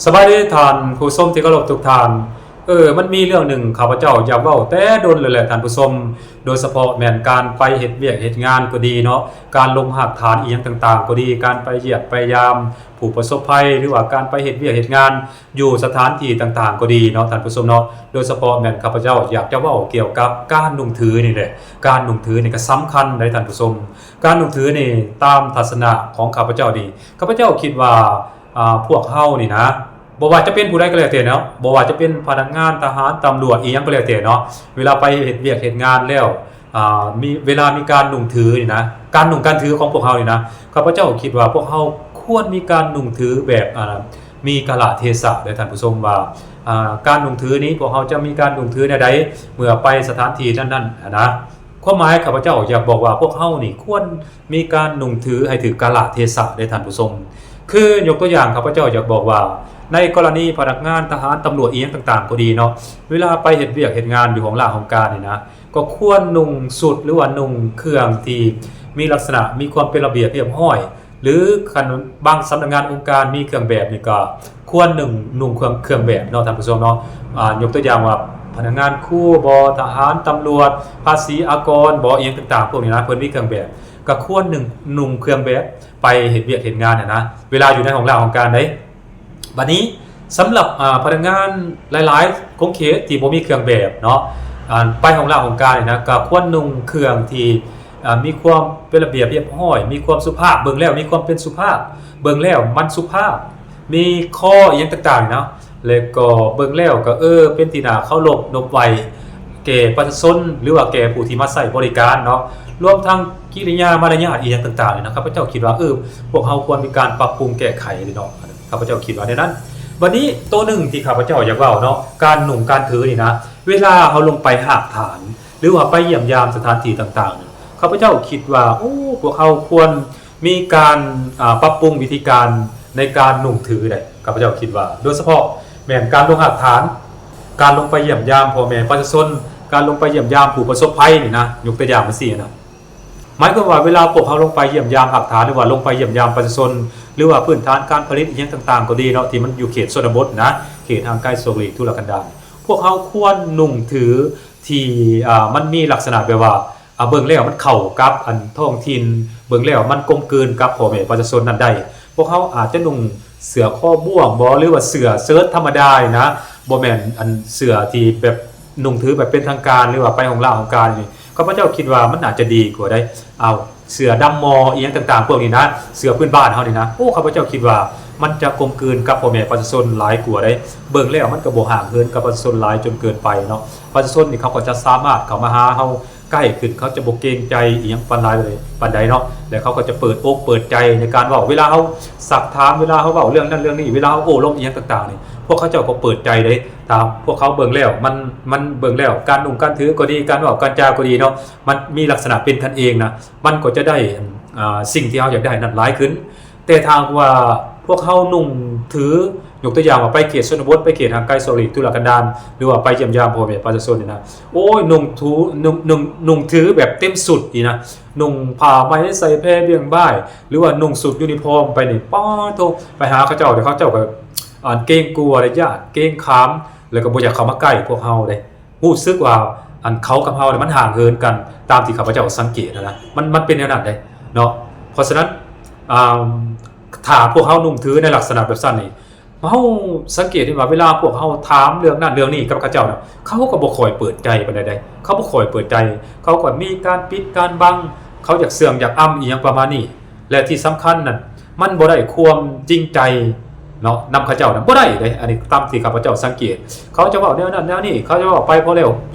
ສະບາຍດີທ່ານຜູ້ຊົມທີ່ເຄົາລົບທຸກທ່ານ. ເອີ ມັນມີເລື່ອງໜຶ່ງ ຂ້າພະເຈົ້າຢາກເວົ້າແຕ່ດົນແລ້ວແຫຼະທ່ານຜູ້ຊົມ, ໂດຍສະເພາະແມ່ນການໄປເຮັດວຽກເຮັດງານກໍດີເນາະ, ການລົງຮາກຖານອີ່ຫຍັງຕ່າງໆກໍດີ, ການໄປຢ້ຽມໄປຢາມຜູ້ປະສົບໄພ ຫຼືວ່າການໄປເຮັດວຽກເຮັດງານຢູ່ສະຖານທີ່ຕ່າງໆກໍດີເນາະທ່ານຜູ້ຊົມເນາະ. ໂດຍສະເພາະແມ່ນຂ້າພະເຈົ້າຢາກຈະເວົ້າກ່ຽວກັບການນຸ່ງຖືນີ້ແຫຼະ. ການນຸ່ງຖືນີ້ກໍສຳຄັນເດ້ທ່ານຜູ້ຊົມ. ການນຸ່ງຖືນີ້ ຕາມທັດສະນະຂອງຂ້າພະເຈົ້ານີ້ ຂ້າພະເຈົ້າຄິດວ່າ ອາ ພວກເຮົານີ້ນະ ບໍ່ວ່າຈະເປັນຜູ້ໃດກໍແລ້ວແຕ່ເນາະ, ບໍ່ວ່າຈະເປັນພະນັກງານ, ທະຫານ, ຕຳຫຼວດ ອີ່ຫຍັງກໍແລ້ວແຕ່ເນາະ, ເວລາໄປເຮັດວຽກເຮັດງານແລ້ວ ອາ ມີ ເວລາມີການນຸ່ງຖືນີ້ນະ, ການນຸ່ງການຖືຂອງພວກເຮົານີ້ນະ, ຂ້າພະເຈົ້າຄິດວ່າພວກເຮົາຄວນມີການນຸ່ງຖືແບບ ອາ ມີກາລະເທສະເດີທ່ານຜູ້ຊົມ ວ່າ ອາ ການນຸ່ງຖືນີ້ ພວກເຮົາຈະມີການນຸ່ງຖືແນວໃດເມື່ອໄປສະຖານທີ່ນັ້ນໆ ຫັ້ນນະ. ຄວາມໝາຍຂ້າພະເຈົ້າຢາກບອກວ່າ ພວກເຮົານີ້ຄວນ ມີການນຸ່ງຖືໃຫ້ຖືກກາລະເທສະເດ້ທ່ານຜູ້ຊົມ. ຄືຍົກຕົວຢ່າງ ຂ້າພະເຈົ້າຢາກບອກວ່າ ໃນກໍລະນີພະນັກງານ, ທະຫານ, ຕຳຫຼວດ ອີ່ຫຍັງຕ່າງໆກໍດີເນາະ, ເວລາໄປເຮັດວຽກເຮັດງານຢູ່ຫ້ອງລາຫ້ອງການນີ້ນະ ກໍຄວນນຸ່ງຊຸດ ຫຼືວ່ານຸ່ງເຄື່ອງທີ່ມີລັກສະນະມີຄວາມເປັນລະບຽບຮຽບຮ້ອຍ ຫຼືຄັນບາງສຳນັກງານອົງການມີເຄື່ອງແບບນີ້ ກໍຄວນນຸ່ງ ນຸ່ງເຄື່ອງ ເຄື່ອງແບບເນາະທ່ານຜູ້ຊົມເນາະ. ອາ ຍົກຕົວຢ່າງວ່າ ພະນັກງານຄູບໍ, ທະຫານ, ຕຳຫຼວດ, ພາສີອາກອນບໍ, ອີ່ຫຍັງຕ່າງໆພວກນີ້ນະ ເພິ່ນມີເຄື່ອງແບບ ກໍຄວນໜຶ່ງນຸ່ງເຄື່ອງແບບໄປເຮັດວຽກເຮັດງານຫັ້ນນະ ເວລາຢູ່ໃນຫ້ອງລາຫ້ອງການໃດ. ບັດນີ້ສຳລັບ ອາ ພະນັກງານຫຼາຍໆຂົງເຂດທີ່ບໍ່ມີເຄື່ອງແບບເນາະ ອາ ໄປຫ້ອງລາຫ້ອງການນີ້ນະ ກໍຄວນນຸ່ງເຄື່ອງທີ່ ອາ ມີຄວາມເປັນລະບຽບຮຽບຮ້ອຍ ມີຄວາມສຸພາບ ເບິ່ງແລ້ວມີຄວາມເປັນສຸພາບ ເບິ່ງແລ້ວມັນສຸພາບ ມີຄໍອີ່ຫຍັງຕ່າງໆເນາະ ແລະກໍເບິ່ງແລ້ວກໍ ເອີ ເປັນທີ່ໜ້າເຄົາລົບນົບໄຫວ້ແກ່ປະຊາຊົນ ຫຼືວ່າແກ່ຜູ້ທີ່ມາໃຊ້ບໍລິການເນາະ ລວມທັງກິລິຍາມາລະຍາດອີ່ຫຍັງຕ່າງໆນີ້ນະ ຂ້າພະເຈົ້າຄິດວ່າ ເອີ ພວກເຮົາຄວນມີການປັບປຸງແກ້ໄຂເດເນາະ ຂ້າພະເຈົ້າຄິດວ່າແນວນັ້ນ. ບັດນີ້ໂຕໜຶ່ງທີ່ຂ້າພະເຈົ້າຢາກເວົ້າເນາະ ການນຸ່ງການຖືນີ້ນະ ເວລາເຮົາລົງໄປຮາກຖານ ຫຼືວ່າໄປຢ້ຽມຢາມສະຖານທີ່ຕ່າງໆ ຂ້າພະເຈົ້າຄິດວ່າ ໂອ້ ພວກເຮົາຄວນ ມີການ ອາ ປັບປຸງວິທີການໃນການນຸ່ງຖືໄດ໋ ຂ້າພະເຈົ້າຄິດວ່າ ໂດຍສະເພາະແມ່ນການລົງຮາກຖານ, ການລົງໄປຢ້ຽມຢາມພໍ່ແມ່ປະຊາຊົນ, ການລົງໄປຢ້ຽມຢາມຜູ້ປະສົບໄພນີ້ນະ ຍົກຕົວຢ່າງຈັ່ງຊີ້ນະ ໝາຍຄວາມວ່າເວລາພວກເຮົາລົງໄປຢ້ຽມຢາມຮາກຖານ ຫຼືວ່າລົງໄປຢ້ຽມຢາມປະຊາຊົນ ຫຼືວ່າພື້ນຖານການຜະລິດອີ່ຫຍັງຕ່າງໆກໍດີເນາະ ທີ່ມັນຢູ່ເຂດຊົນນະບົດນະ ເຂດຫ່າງໄກສອກຫຼີກທຸລະກັນດານ ພວກເຮົາຄວນນຸ່ງຖືທີ່ ອາ ມັນມີລັກສະນະແບບວ່າ ອາ ເບິ່ງແລ້ວມັນເຂົ້າກັບອັນທ້ອງຖິ່ນ ເບິ່ງແລ້ວມັນກົມກືນກັບພໍ່ແມ່ປະຊາຊົນນັ້ນໄດ້. ພວກເຮົາອາດຈະນຸ່ງເສື້ອຄໍບ່ວງບໍ ຫຼືວ່າເສື້ອເຊີດທຳມະດານີ້ນະ ບໍ່ແມ່ນອັນເສື້ອທີ່ແບບນຸ່ງຖືແບບເປັນທາງການ ຫຼືວ່າໄປຫ້ອງລາຫ້ອງການນີ້ ຂ້າພະເຈົ້າຄິດວ່າມັນອາດຈະດີກວ່າໄດ໋. ເອົາ ເສື້ອດຳໝໍ່ອີ່ຫຍັງຕ່າງໆພວກນີ້ນະ ເສື້ອພື້ນບ້ານເຮົານີ້ນະ ໂອ້ ຂ້າພະເຈົ້າຄິດວ່າມັນຈະກົມກືນກັບພໍ່ແມ່ປະຊາຊົນຫຼາຍກວ່າໄດ໋. ເບິ່ງແລ້ວມັນກໍບໍ່ຫ່າງເຫີນກັບປະຊາຊົນຫຼາຍຈົນເກີນໄປເນາະ. ປະຊາຊົນນີ້ເຂົາກໍຈະສາມາດເຂົ້າມາຫາເຮົາ ໃກ້ຂຶ້ນ ເຂົາຈະບໍ່ເກງໃຈອີ່ຫຍັງປານໃດ ປານໃດເນາະ ແລະ ເຂົາກໍຈະເປີດອົກເປີດໃຈໃນການເວົ້າ ເວລາເຮົາຊັກຖາມ ເວລາເຮົາເວົ້າເລື່ອງນັ້ນເລື່ອງນີ້ ເວລາເຮົາໂອ້ລົມອີ່ຫຍັງຕ່າງໆນີ້ ພວກເຂົາເຈົ້າກໍເປີດໃຈເດ້. ຖ້າພວກເຂົາເບິ່ງແລ້ວ ມັນ ມັນເບິ່ງແລ້ວ ການນຸ່ງການຖືກໍດີ ການເວົ້າການຈາກໍດີເນາະ ມັນມີລັກສະນະເປັນກັນເອງນະ ມັນກໍຈະໄດ້ ອາ ສິ່ງທີ່ເຮົາຢາກໄດ້ນັ້ນຫຼາຍຂຶ້ນ. ແຕ່ຖ້າຫາກວ່າພວກເຮົານຸ່ງຖື ຍົກຕົວຢ່າງວ່າໄປເຂດຊົນນະບົດ ໄປເຂດຫ່າງໄກສອກຫຼີກທຸລະກັນດານ ຫຼືວ່າໄປຢ້ຽມຢາມພໍ່ແມ່ປະຊາຊົນນີ້ນະ ໂອ້ຍ ນຸ່ງຖື ນຸ່ງ ນຸ່ງ ນຸ່ງຖືແບບເຕັມຊຸດນີ້ນະ ນຸ່ງຜ້າໄໝໃສ່ແພບ່ຽງບ່າຍ ຫຼືວ່ານຸ່ງຊຸດຢູນິຟອມໄປນີ້ ປາໂທ້ ໄປຫາເຂົາເຈົ້າ ເຂົາເຈົ້າກໍ ອັນ ເກງກົວ ແລະ ຢ້ານເກງຂາມ ແລ້ວກໍບໍ່ຢາກເຂົ້າມາໃກ້ພວກເຮົາເດ້. ຮູ້ສຶກວ່າ ອັນ ເຂົາກັບເຮົານີ້ມັນຫ່າງເຫີນກັນ ຕາມທີ່ຂ້າພະເຈົ້າສັງເກດຫັ້ນນະ ມັນ ມັນເປັນແນວນັ້ນເດ້ເນາະ. ເພາະສະນັ້ນ ອາ ຖ້າພວກເຮົານຸ່ງຖືໃນລັກສະນະແບບຊັ້ນນີ້ ເຮົາສັງເກດເຫັນວ່າເວລາພວກເຮົາຖາມເລື່ອງນັ້ນເລື່ອງນີ້ກັບເຂົາເຈົ້ານະ ເຂົາກໍບໍ່ຄ່ອຍເປີດໃຈປານໃດໃດ ເຂົາບໍ່ຄ່ອຍເປີດໃຈ ເຂົາກໍມີການປິດການບັງ ເຂົາຢາກເຊື່ອງຢາກອຳອີ່ຫຍັງປະມານນີ້ ແລະ ທີ່ສຳຄັນນັ້ນ ມັນບໍ່ໄດ້ຄວາມຈິງໃຈເນາະ ນຳເຂົາເຈົ້ານະ ບໍ່ໄດ້ເດ້. ອັນນີ້ຕາມທີ່ຂ້າພະເຈົ້າສັງເກດ ເຂົາຈະເວົ້າແນວນັ້ນແນວນີ້ ເຂົາຈະເວົ້າໄປພໍແລ້ວ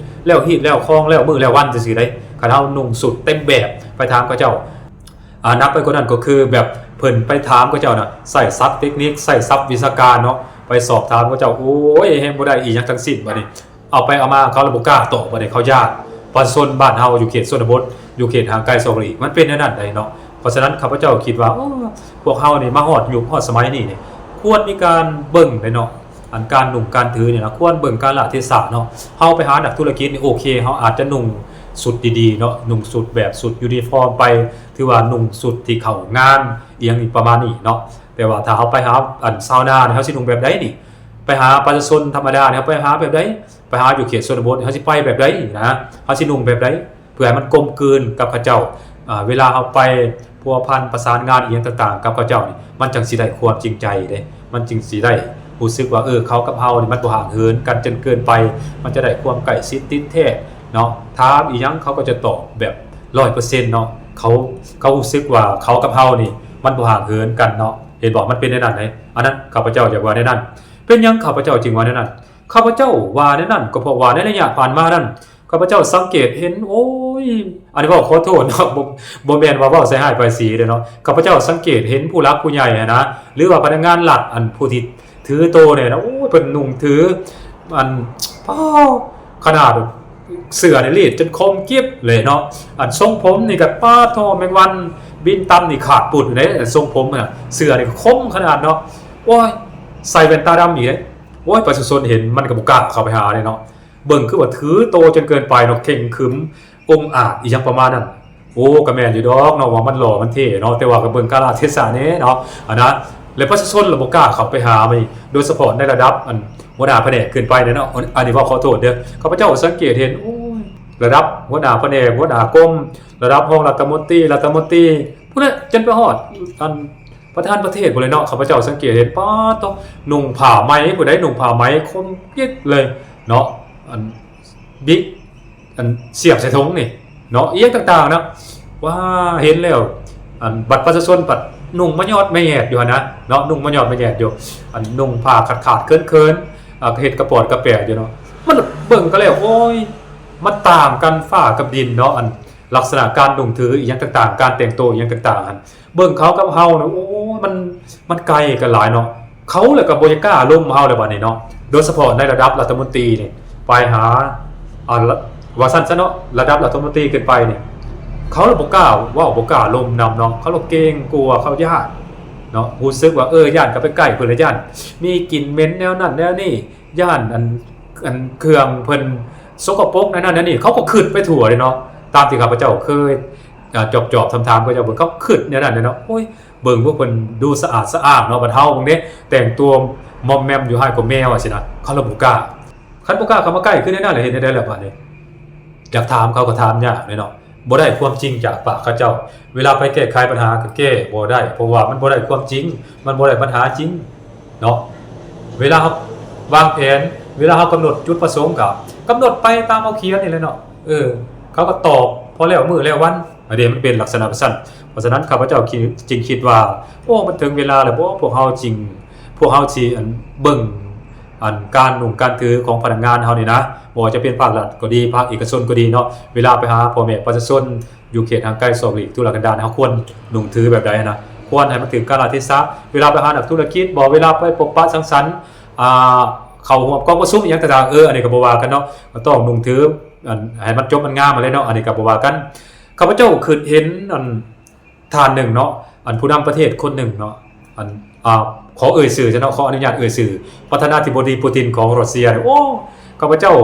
ແລ້ວຮີດແລ້ວຄອງ ແລ້ວມື້ແລ້ວວັນ ຈັ່ງຊີ້ເດ້. ຄັນເຮົານຸ່ງຊຸດເຕັມແບບໄປຖາມເຂົາເຈົ້າ ອາ ໜັກໄປກວ່ານັ້ນກໍຄືແບບເພິ່ນໄປຖາມເຂົາເຈົ້ານະ ໃຊ້ສັບເຕັກນິກ ໃຊ້ສັບວິຊາການເນາະ ໄປສອບຖາມເຂົາເຈົ້າ ໂອ້ຍ ເຮັດບໍ່ໄດ້ອີ່ຫຍັງທັງສິ້ນ. ບັດນີ້ ເອົາໄປເອົາມາເຂົາລະບໍ່ກ້າຕອບ ບັດນີ້ເຂົາຢ້ານ. ປະຊາຊົນບ້ານເຮົາຢູ່ເຂດຊົນນະບົດ ຢູ່ເຂດຫ່າງໄກສອກຫຼີກ ມັນເປັນແນວນັ້ນໃດເນາະ. ເພາະສະນັ້ນ ຂ້າພະເຈົ້າຄິດວ່າ ໂອ້ ພວກເຮົານີ້ມາຮອດຍຸກຮອດສະໄໝນີ້ນີ້ ຄວນມີການເບິ່ງເດ້ເນາະ ອັນການນຸ່ງການຖືນີ້ນະ ຄວນເບິ່ງກາລະເທສະເນາະ. ເຮົາໄປຫານັກທຸລະກິດນີ້ ໂອເຄ ເຮົາອາດຈະນຸ່ງ ຊຸດດີໆເນາະ ນຸ່ງຊຸດແບບຊຸດຢູນິຟອມໄປ ຖືວ່ານຸ່ງຊຸດທີ່ເຂົ້າງານ ອີ່ຫຍັງນີ້ປະມານນີ້ເນາະ. ແຕ່ວ່າຖ້າເຮົາໄປຫາອັນຊາວນານີ້ ເຮົາຊິນຸ່ງແບບໃດນີ້? ໄປຫາປະຊາຊົນທຳມະດານີ້ ເຮົາໄປຫາແບບໃດ? ໄປຫາຢູ່ເຂດຊົນນະບົດ ເຮົາຊິໄປແບບໃດນະ? ເຮົາຊິນຸ່ງແບບໃດ? ເພື່ອໃຫ້ມັນກົມກືນກັບເຂົາເຈົ້າ. ອາ ເວລາເຮົາໄປພົວພັນປະສານງານອີ່ຫຍັງຕ່າງໆກັບເຂົາເຈົ້ານີ້ ມັນຈັ່ງຊິໄດ້ຄວາມຈິງໃຈເດ້ ມັນຈຶ່ງຊິໄດ້ຮູ້ສຶກວ່າ ເອີ ເຂົາກັບເຮົານີ້ມັນບໍ່ຫ່າງເຫີນກັນຈົນເກີນໄປ ມັນຈະໄດ້ຄວາມໃກ້ຊິດຕິດແທດເນາະ. ຖາມອີ່ຫຍັງເຂົາກໍຈະຕອບແບບຮ້ອຍເປີເຊັນເນາະ ເຂົາ ເຂົາຮູ້ສຶກວ່າເຂົາກັບເຮົານີ້ມັນບໍ່ຫ່າງເຫີນກັນເນາະ. ເຫັນບໍ່? ມັນເປັນແນວນັ້ນເດ້. ອັນນັ້ນຂ້າພະເຈົ້າຢາກວ່າແນວນັ້ນ. ເປັນຫຍັງຂ້າພະເຈົ້າຈຶ່ງວ່າແນວນັ້ນ? ຂ້າພະເຈົ້າວ່າແນວນັ້ນ ກໍເພາະວ່າໃນໄລຍະຜ່ານມານັ້ນ ຂ້າພະເຈົ້າສັງເກດເຫັນ ໂອ້ຍ ອັນນີ້ເວົ້າຂໍໂທດເນາະ ບໍ່ ບໍ່ແມ່ນວ່າເວົ້າໃສ່ຮ້າຍປ້າຍສີເດ້ເນາະ. ຂ້າພະເຈົ້າສັງເກດເຫັນຜູ້ຫຼັກຜູ້ໃຫຍ່ຫັ້ນນະ ຫຼືວ່າພະນັກງານລັດ ອັນຜູ້ທີ່ຖືໂຕນີ້ນະ ໂອ້ຍ ເພິ່ນນຸ່ງຖື ອັນ ປ້າ ຂະໜາດເສື້ອນີ້ລີດຈົນຄົມກິບເລີຍເນາະ. ອັນຊົງຜົມນີ້ກໍ ປາດໂທ້ ແມງວັນບິນຕຳນີ້ຂາດປຸດເດ້ ຊົງຜົມນະ ເສື້ອນີ້ກໍຄົມຂະໜາດເນາະ. ໂອ້ຍ ໃສ່ແວ່ນຕາດຳອີກເດ້. ໂອ້ຍ ປະຊາຊົນເຫັນມັນກໍບໍ່ກ້າເຂົ້າໄປຫາເດ້ເນາະ. ເບິ່ງຄືວ່າຖືໂຕຈົນເກີນໄປເນາະ ເຄັ່ງຂຶມອົງອາດອີ່ຫຍັງປະມານນັ້ນ. ໂອ້ ກໍແມ່ນຢູ່ດອກເນາະ ວ່າມັນຫຼໍ່ມັນເທ່ເນາະ ແຕ່ວ່າກໍເບິ່ງກາລະເທດະແດ່ເນາະ ອັນນະ. ແລະປະຊາຊົນລະບໍ່ກ້າເຂົ້າໄປຫາ ໂດຍສະເພາະໃນລະດັບອັນຫົວໜ້າພະແນກຂຶ້ນໄປເນາະ. ອັນນີ້ເວົ້າຂໍໂທດເດີ ຂ້າພະເຈົ້າສັງເກດເຫັນ ໂອ້ຍ ລະດັບຫົວໜ້າພະແນກ ຫົວໜ້າກົມ ລະດັບຮອງລັດຖະມົນຕີ ລັດຖະມົນຕີ ພຸ້ນແຫຼະ ຈົນໄປຮອດອັນ ປະທານປະເທດພຸ້ນແຫຼະເນາະ. ຂ້າພະເຈົ້າສັງເກດເຫັນ ປາດໂທ້ ນຸ່ງຜ້າໄໝ ຜູ້ໃດນຸ່ງຜ້າໄໝຄົມກິບເລີຍເນາະ ອັນບິກ ອັນສຽບໃສ່ຖົງນີ້ເນາະ ອີ່ຫຍັງຕ່າງໆນະ. ວ່າເຫັນແລ້ວ ອັນບັດປະຊາຊົນພັດນຸ່ງມາຍອດມາແຍດຢູ່ຫັ້ນນະເນາະ ນຸ່ງມາຍອດມາແຍດຢູ່ ອັນນຸ່ງຜ້າຂາດໆເຂີນໆ ອາ ເຮັດກະປອດກະແປດຢູ່ເນາະ. ມັນເບິ່ງກໍແລ້ວ ໂອ້ຍ ມັນຕ່າງກັນຟ້າກັບດິນເນາະ ອັນລັກສະນະການນຸ່ງຖືອີ່ຫຍັງຕ່າງໆ ການແຕ່ງໂຕອີ່ຫຍັງຕ່າງໆຫັ້ນ ເບິ່ງເຂົາກັບເຮົານະ ໂອ້ຍ ມັນ ມັນໄກກັນຫຼາຍເນາະ. ເຂົາລະກໍບໍ່ຢາກກ້າລົມເຮົາແລ້ວບາດນີ້ເນາະ ໂດຍສະເພາະໃນລະດັບລັດຖະມົນຕີນີ້ ໄປຫາ ອາ ວ່າຊັ້ນຊະເນາະ ລະດັບລັດຖະມົນຕີຂຶ້ນໄປນີ້ ເຂົາລະບໍ່ກ້າເວົ້າ ບໍ່ກ້າລົມນຳເນາະ ເຂົາລະເກງກົວ ເຂົາຢ້ານເນາະ ຮູ້ສຶກວ່າ ເອີ ຢ້ານເຂົ້າໄປໃກ້ເພິ່ນລະຢ້ານມີກິ່ນເໝັນແນວນັ້ນແນວນີ້ ຢ້ານອັນ ອັນເຄື່ອງເພິ່ນສົກກະປົກແນວນັ້ນແນວນີ້ ເຂົາກໍຄຶດໄປທົ່ວເດ້ເນາະ. ຕາມທີ່ຂ້າພະເຈົ້າເຄີຍ ອາ ຈອບໆຖາມໆ ເຂົາເຈົ້າເບິ່ງ ເຂົາຄຶດແນວນັ້ນເດ້ເນາະ ໂອ້ຍ ເບິ່ງພວກເພິ່ນດູສະອາດສະອ້າງເນາະ ບັດເຮົາເບິ່ງເດ້ ແຕ່ງຕົວມອມແມມຢູ່ຮ້າຍກວ່າແມວ ວ່າຊີ້ນະ ເຂົາລະບໍ່ກ້າ. ຄັນບໍ່ກ້າເຂົ້າມາໃກ້ຄືແນວນັ້ນລະ ເຮັດແນວໃດລະບາດນີ້? ຢາກຖາມເຂົາກໍຖາມຍາກເດ້ເນາະ ບໍ່ໄດ້ຄວາມຈິງຈາກປາກເຂົາເຈົ້າ ເວລາໄປແກ້ໄຂບັນຫາກໍແກ້ບໍ່ໄດ້ ເພາະວ່າມັນບໍ່ໄດ້ຄວາມຈິງ ມັນບໍ່ໄດ້ບັນຫາຈິງເນາະ. ເວລາເຮົາວາງແຜນ ເວລາເຮົາກຳນົດຈຸດປະສົງ ກໍກຳນົດໄປຕາມເຮົາຂຽນນີ້ແຫຼະເນາະ ເອີ ເຂົາກໍຕອບພໍແລ້ວມື້ແລ້ວວັນ ອັນນີ້ມັນເປັນລັກສະນະແບບຊັ້ນ. ເພາະສະນັ້ນ ຂ້າພະເຈົ້າຈຶ່ງຄິດວ່າ ໂອ້ ມັນເຖິງເວລາແລ້ວບໍ ພວກເຮົາຈຶ່ງ ພວກເຮົາຊິ ອັນ ເບິ່ງ ອັນ ການນຸ່ງການຖືຂອງພະນັກງານເຮົານີ້ນະ ບໍ່ວ່າຈະເປັນພາກລັດກໍດີ ພາກເອກະຊົນກໍດີເນາະ ເວລາໄປຫາພໍ່ແມ່ປະຊາຊົນຢູ່ເຂດຫ່າງໄກສອກຫຼີກທຸລະກັນດານ ເຮົາຄວນນຸ່ງຖືແບບໃດນະ ຄວນໃຫ້ມັນຖືກກາລະເທດະ. ເວລາໄປຫານັກທຸລະກິດບໍ ເວລາໄປພົບປະສັງສັນ ອ່າ ເຂົ້າຮ່ວມກອງປະຊຸມອີ່ຫຍັງຕ່າງໆ ເອີ ອັນນີ້ກໍບໍ່ວ່າກັນເນາະ ກໍຕ້ອງນຸ່ງຖື ອັນ ໃຫ້ມັນຈົບມັນງາມຫັ້ນແຫຼະເນາະ ອັນນີ້ກໍບໍ່ວ່າກັນ. ຂ້າພະເຈົ້າຄິດເຫັນ ອັນ ທ່ານໜຶ່ງເນາະ ອັນຜູ້ນຳປະເທດຄົນໜຶ່ງເນາະ ອັນ ອ່າ ຂໍເອີ່ຍຊື່ຊະເນາະ ຂໍອະນຸຍາດເອີ່ຍຊື່ ປະທານາທິບໍດີປູຕິນຂອງຣັດເຊຍນີ້ ໂອ້ ຂ້າພະເຈົ້າ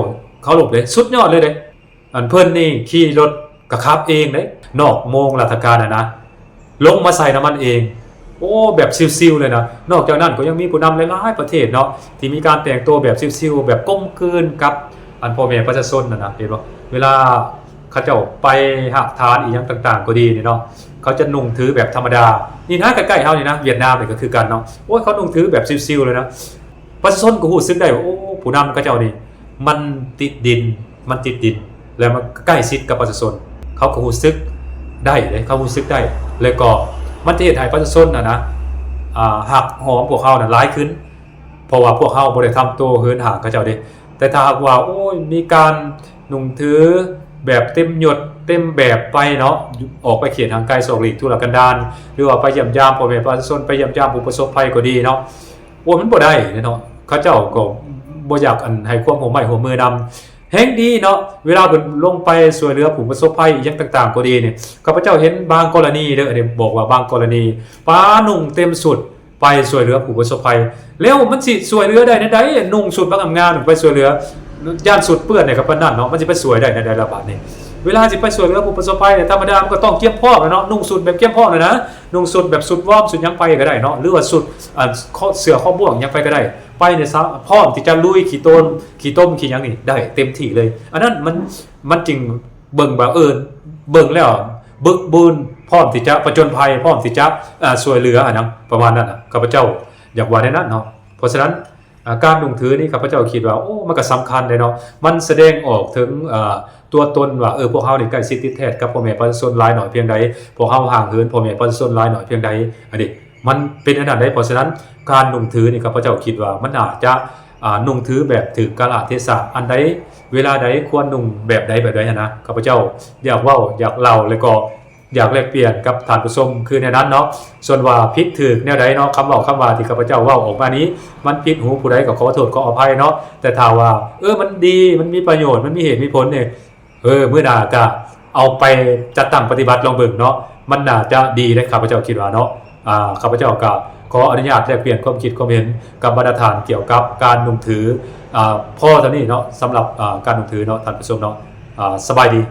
ເຄົາລົບເດ້ ສຸດຍອດເລີຍເດ້. ອັນເພິ່ນນີ້ຂີ່ລົດກະຂັບເອງເດ້ ນອກໂມງລາຊະການຫັ້ນນະ ລົງມາໃສ່ນ້ຳມັນເອງ ໂອ້ ແບບຊິວໆເລີຍນະ. ນອກຈາກນັ້ນກໍຍັງມີຜູ້ນຳຫຼາຍໆປະເທດເນາະ ທີ່ມີການແຕ່ງໂຕແບບຊິວໆ ແບບກົມກືນກັບ ອັນ ພໍ່ແມ່ປະຊາຊົນຫັ້ນນະ ເຫັນບໍ່? ເວລາເຂົາເຈົ້າໄປຮາກຖານອີ່ຫຍັງຕ່າງໆກໍດີນີ້ເນາະ ເຂົາຈະນຸ່ງຖືແບບທຳມະດາ. ນີ້ນະ ໃກ້ໆເຮົານີ້ນະ ຫວຽດນາມນີ້ກໍຄືກັນເນາະ ໂອ້ຍ ເຂົານຸ່ງຖືແບບຊິວໆເລີຍນະ. ປະຊາຊົນກໍຮູ້ສຶກໄດ້ວ່າ ໂອ້ ຜູ້ນຳເຂົາເຈົ້ານີ້ມັນຕິດດິນ ມັນຕິດດິນ ແລະ ມັນໃກ້ຊິດກັບປະຊາຊົນ ເຂົາກໍຮູ້ສຶກໄດ້ເດ້ ເຂົາຮູ້ສຶກໄດ້ ແລະ ກໍມັນຈະເຮັດໃຫ້ປະຊາຊົນຫັ້ນນະ ອ່າ ຮັກຫອມພວກເຮົານັ້ນຫຼາຍຂຶ້ນ ເພາະວ່າພວກເຮົາບໍ່ໄດ້ທຳໂຕເຫີນຫ້າງເຂົາເຈົ້າເດ້. ແຕ່ຖ້າຫາກວ່າ ໂອ້ຍ ມີການນຸ່ງຖືແບບເຕັມຍົດເຕັມແບບໄປເນາະ ອອກໄປເຂດຫ່າງໄກສອກຫຼີກທຸລະກັນດານ ຫຼືວ່າໄປຢ້ຽມຢາມພໍ່ແມ່ປະຊາຊົນ ໄປຢ້ຽມຢາມຜູ້ປະສົບໄພກໍດີເນາະ ໂອ້ຍ ມັນບໍ່ໄດ້ເດ້ເນາະ ເຂົາເຈົ້າກໍບໍ່ຢາກ ອັນ ໃຫ້ຄວາມຮ່ວມໄມ້ຮ່ວມມືນຳ. ແຮ່ງດີເນາະ ເວລາເພິ່ນລົງໄປຊ່ວຍເຫຼືອຜູ້ປະສົບໄພອີ່ຫຍັງຕ່າງໆກໍດີນີ້ ຂ້າພະເຈົ້າເຫັນບາງກໍລະນີເດີ ອັນນີ້ບອກວ່າບາງກໍລະນີ ປານຸ່ງເຕັມຊຸດ ໄປຊ່ວຍເຫຼືອຜູ້ປະສົບໄພ ແລ້ວມັນຊິຊ່ວຍເຫຼືອໄດ້ແນວໃດ? ນຸ່ງຊຸດບັກງາມໆໄປຊ່ວຍເຫຼືອ ຢ້ານຊຸດເປື້ອນໃນກະປານນັ້ນເນາະ ມັນຊິໄປຊ່ວຍໄດ້ແນວໃດລະບາດນີ້? ເວລາຊິໄປຊ່ວຍເຫຼືອຜູ້ປະສົບໄພ ທຳມະດາມັນກໍຕ້ອງກຽມພ້ອມແຫຼະເນາະ, ນຸ່ງຊຸດແບບກຽມພ້ອມແຫຼະນະ, ນຸ່ງຊຸດແບບຊຸດວອມ ຊຸດຫຍັງໄປກໍໄດ້ເນາະ ຫຼືວ່າຊຸດ ອັນ ເສື້ອຄອບບ່ວງຫຍັງໄປກໍໄດ້ ໄປໃນສະ ພ້ອມທີ່ຈະລຸຍຂີ້ຕົມ ຂີ້ຕົມ ຂີ້ຫຍັງນີ້ໄດ້ເຕັມທີ່ເລີຍ. ອັນນັ້ນມັນ ມັນຈຶ່ງເບິ່ງວ່າ ເອີ ເບິ່ງແລ້ວບຶກບືນ ພ້ອມທີ່ຈະປະຈົນໄພ ພ້ອມທີ່ຈະ ອາ ຊ່ວຍເຫຼືອ ອັນຫຍັງປະມານນັ້ນນະ. ຂ້າພະເຈົ້າຢາກວ່າແນວນັ້ນເນາະ. ເພາະສະນັ້ນ ອາ ການນຸ່ງຖືນີ້ ຂ້າພະເຈົ້າຄິດວ່າ ໂອ້ ມັນກໍສຳຄັນເດ້ເນາະ, ມັນສະແດງອອກເຖິງ ເອີ ຕົວຕົນວ່າ ເອີ ພວກເຮົານີ້ໃກ້ຊິດຕິດແທດກັບພໍ່ແມ່ປະຊາຊົນຫຼາຍໜ້ອຍພຽງໃດ, ພວກເຮົາຫ່າງເຫີນພໍ່ແມ່ປະຊາຊົນຫຼາຍໜ້ອຍພຽງໃດ. ອັນນີ້ມັນເປັນອັນນັ້ນເດ້. ເພາະສະນັ້ນ ການນຸ່ງຖືນີ້ ຂ້າພະເຈົ້າຄິດວ່າ ມັນອາດຈະ ອາ ນຸ່ງຖືແບບຖືກກາລະເທສະ ອັນໃດເວລາໃດຄວນນຸ່ງແບບໃດແບບໃດຫັ້ນນະ. ຂ້າພະເຈົ້າຢາກເວົ້າ ຢາກເລົ່າ ແລ້ວກໍ ຢາກແລກປ່ຽນກັບທ່ານຜູ້ຊົມຄືແນວນັ້ນເນາະ. ສ່ວນວ່າຜິດຖືກແນວໃດເນາະ, ຄຳເວົ້າຄຳວ່າທີ່ຂ້າພະເຈົ້າເວົ້າອອກມານີ້ ມັນຜິດຫູຜູ້ໃດກໍຂໍໂທດຂໍອະໄພເນາະ. ແຕ່ຖ້າວ່າ ເອີ ມັນດີ ມັນມີປະໂຫຍດ ມັນມີເຫດມີຜົນນີ້ ເອີ ມື້ໜ້າກໍເອົາໄປຈັດຕັ້ງປະຕິບັດລອງເບິ່ງເນາະ, ມັນໜ້າຈະດີເດ້ ຂ້າພະເຈົ້າຄິດວ່າເນາະ. ອາ ຂ້າພະເຈົ້າກໍຂໍອະນຸຍາດແລກປ່ຽນຄວາມຄິດຄວາມເຫັນກັບບັນດາທ່ານກ່ຽວກັບການນຸ່ງຖື ອາ ພໍເທົ່ານີ້ເນາະ, ສຳລັບ ອາ ການນຸ່ງຖືເນາະ ທ່ານຜູ້ຊົມເນາະ. ອາ ສະບາຍດີ.